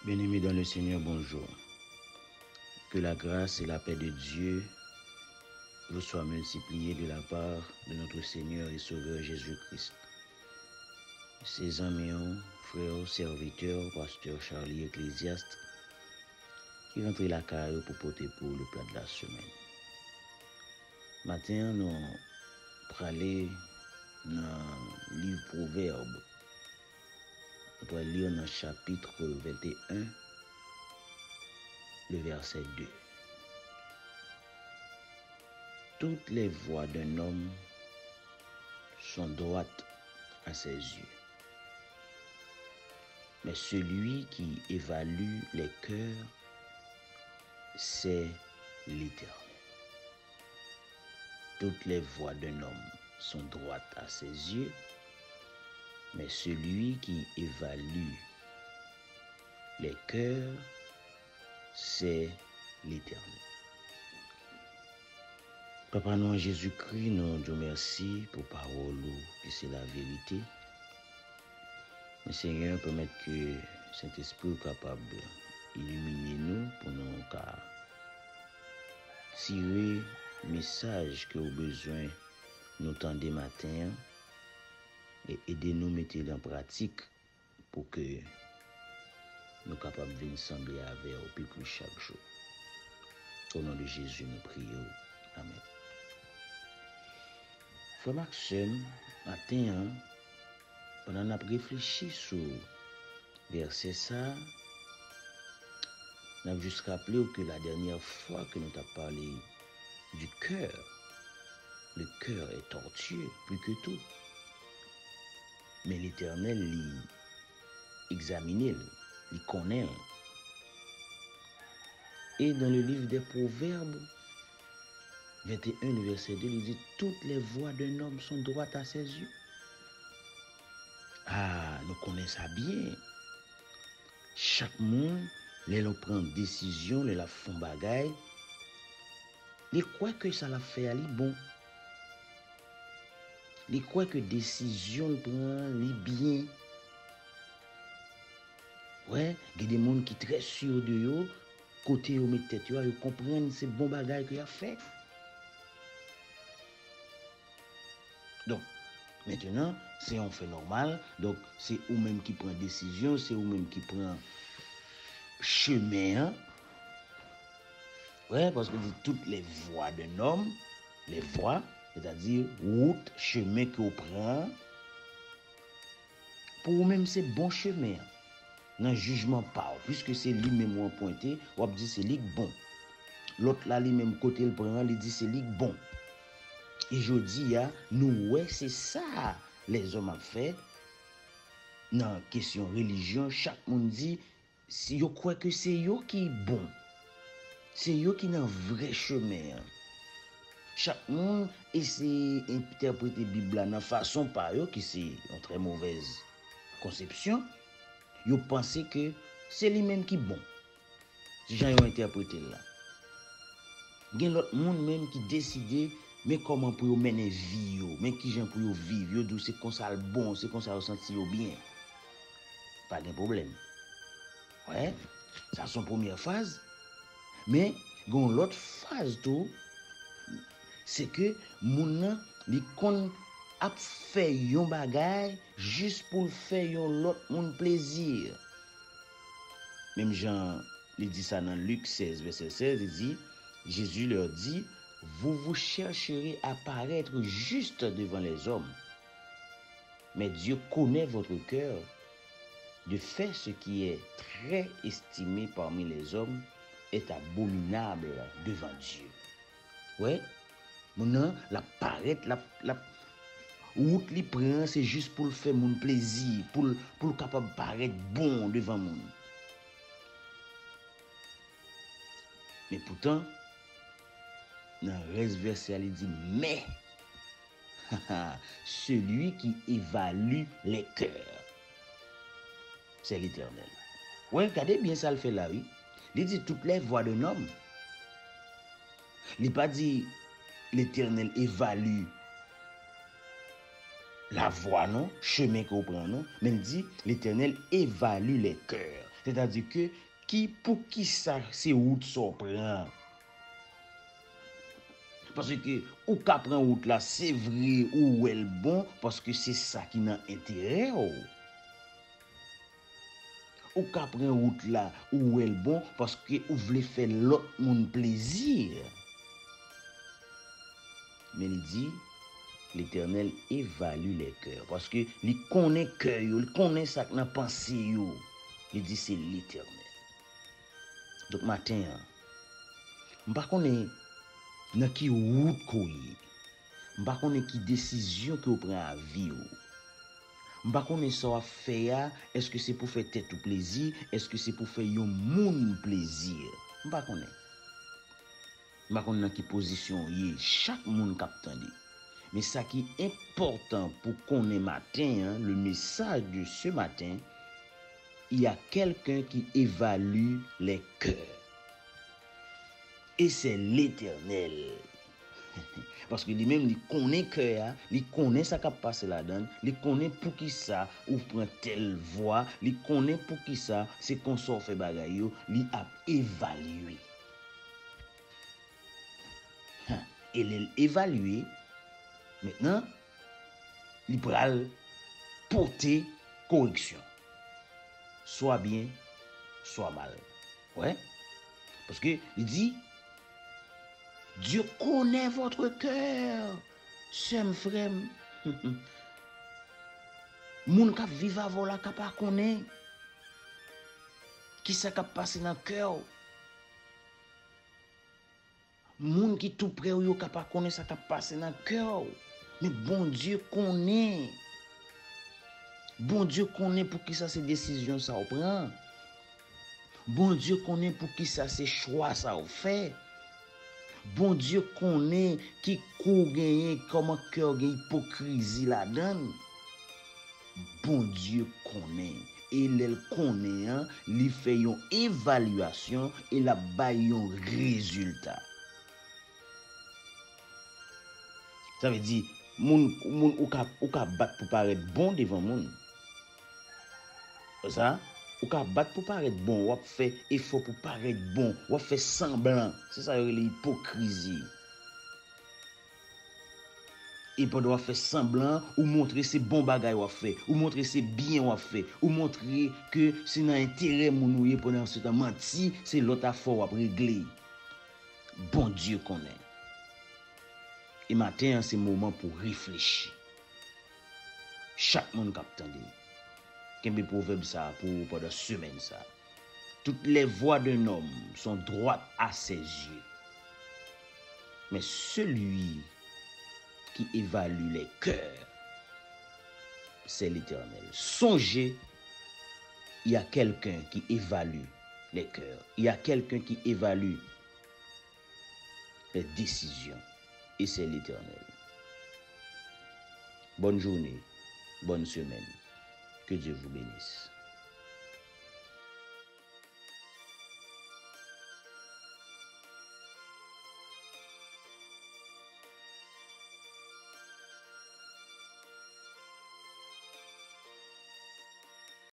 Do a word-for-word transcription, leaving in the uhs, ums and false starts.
Bien-aimés dans le Seigneur, bonjour. Que la grâce et la paix de Dieu vous soient multipliées de la part de notre Seigneur et Sauveur Jésus-Christ. Se zanmi w, frè w, sèvitè w, pastè Charlie Ecclésiaste, ki rantre lakay ou pou pote pou ou le plat de la semaine. Maten an, nou prale nan liv Pwovèb. Nou pral li nan chapit venteyen, le verset de. Toutes les voies d'un homme sont droites à ses yeux, mais celui qui évalue les cœurs, c'est l'Éternel. Toutes les voies d'un homme sont droites à ses yeux, mais celui qui évalue les cœurs, c'est l'Éternel. Papa nou an Jezikri, nou di w mèsi pou pawòl ou ki se laverite. Men Senyè, pèmèt ke Sentespri w kapab ilimine nou pou nou ka tire mesaj ke w bezwen nou tande maten an e ede nou mete l an pratik pou ke nou kapab vin sanble avè w pi plis chak jou. O non de Jezi, nou priye w. Amèn. Frè m ak sè m, maten an, pandan n ap reflechi sou vèsè sa a, n ap jis raple w ke la dènyè fwa ke nou t ap pale du cœur, le cœur est tortueux plus que tout. Men Letènèl, li egzamine l, li konnen l. Et dans le livre des Proverbes, vingt et un, le verset deux, li di, toutes les voies d'un homme sont droites à ses yeux. Ah, nou konnen sa byen. Chak moun, lè l ap pran desizyon, lè l ap fè yon bagay, li kwè ke sa l ap fè a, li bon. Li kwè ke desizyon l pran an, li byen. Wè, gen de moun ki trè si de yo, kote yo met tèt yo a, yo konprann se bon bagay ke y ap fè. Donk, mentenan, se yon fè nòmal. Donk, se ou menm ki pran desizyon, se ou menm ki pran chemen an. Wè, paske di toutes les voies d'un homme, les voies, sètadi wout, chemen ke w pran an, pou ou menm se bon chemen an. Nan jijman pa w, piske se li menm ou anpwente, w ap di se li k bon. Lòt la, li menm, kote l pran an, li di se li k bon. E jodi a, nou wè se sa lèzòm ap fè nan kesyon relijyon. Chak moun di, si yo kwè ke se yo ki bon, se yo ki nan vrè chemen an. Chak moun eseye entèprete Bib la nan fason pa yo, ki se yon trè movèz konsepsyon. Yo panse ke se li menm ki bon. Se jan yo entèprete l la. Gen lòt moun menm ki deside men kòman pou yo mennen vi yo, men kijan pou yo viv. Yo di w se konsa l bon, se konsa yo santi yo byen. Pa gen pwoblèm. Wè, sa se yon premyè faz. Men, gen yon lòt faz tou, se ke moun nan, li konn ap fè yon bagay jis pou l fè yon lòt moun plezi. Menm jan li di sa nan Lik sèz, vèsè sèz, li di, Jésus leur dit, vous vous chercherez à paraître juste devant les hommes, mais Dieu connaît votre cœur. De faire ce qui est très estimé parmi les hommes est abominable devant Dieu. Wè, moun nan, l ap parèt, l ap, l ap, wout li pran an, se jis pou l fè moun plezi, pou l, pou l kapab parèt bon devan moun. Men poutan, nan rès vèsè a, li di, mais, celui qui évalue les cœurs, c'est l'Éternel. Wè, gade byen sa l fè la, wi. Li di, toutes les voies d'un homme. Li pa di, Letènèl evalye lavwa non, chemen ke w pran non, men l di, Letènèl evalye les cœurs. Sètadi ke ki, poukisa se wout sa w pran? Paske ou ka pran wout la, se vre, ou wè l bon, paske se sa ki nan enterè w. Ou ka pran wout la, ou wè l bon, paske ou vle fè lòt moun plezi. Men li di, Letènèl evalye lè kè. Paske li konnen kè yo, li konnen sa k nan panse yo. Li di se Letènèl. Donk, maten an, m pa konnen nan ki wout ke w ye. M pa konnen ki desizyon ke w pran a vi w. M pa konnen sa w ap fè a, èske se pou fè tèt ou plezi, èske se pou fè yon moun plezi. M pa konnen. M pa konn nan ki pozisyon w ye, chak moun k ap tande. Men sa ki enpòtan pou konnen maten an, le message de ce matin, il y a quelqu'un qui évalue les cœurs. Et c'est l'Éternel. Paske li menm, li konnen kè a, li konnen sa k ap pase ladan l, li konnen poukisa ou pran tèl vwa, li konnen poukisa se konsa w fè bagay yo, li ap evalye. Hen, e lè l evalye, mentnan, li pral pote koreksyon. Swa byen, swa mal. Wè? Paske li di, Dieu connaît votre cœur, sè m, frè m. Moun k ap viv avè w la ka pa konnen kisa k ap pase nan kè w. Moun ki tou prè w yo ka pa konnen sa k ap pase nan kè w. Men Bondye konnen. Bondye konnen poukisa se desizyon sa w pran. Bondye konnen poukisa se chwa sa w fè. Bondye konnen ki kou w genyen, kòman kè w gen ipokrizi ladan l. Bondye konnen. E lè l konnen an, li fè yon evalyasyon e l ap bay yon rezilta. Sa vle di, moun, moun ou ka, ou ka bat pou parèt bon devan moun. Sa, ou ka bat pou parèt bon, w ap fè efò pou parèt bon, w ap fè sanblan. Se sa yo rele ipokrizi. E pandan w ap fè sanblan, ou montre se bon bagay w ap fè, ou montre se byen w ap fè, ou montre ke se nan enterè moun ou ye, pandan se tan manti, se lòt afè w ap regle. Bondye konnen. E maten an, se moman pou reflechi. Chak moun k ap tande, kenbe pwovèb sa a pou ou pandan semèn sa a. Toutes les voies d'un homme sont droites à ses yeux, mais celui qui évalue les cœurs, c'est l'Éternel. Songez, il y a quelqu'un qui évalue les cœurs. Il y a quelqu'un qui évalue les décisions. Et c'est l'Éternel. Bonne journée, bonne semaine. Que Dieu vous bénisse.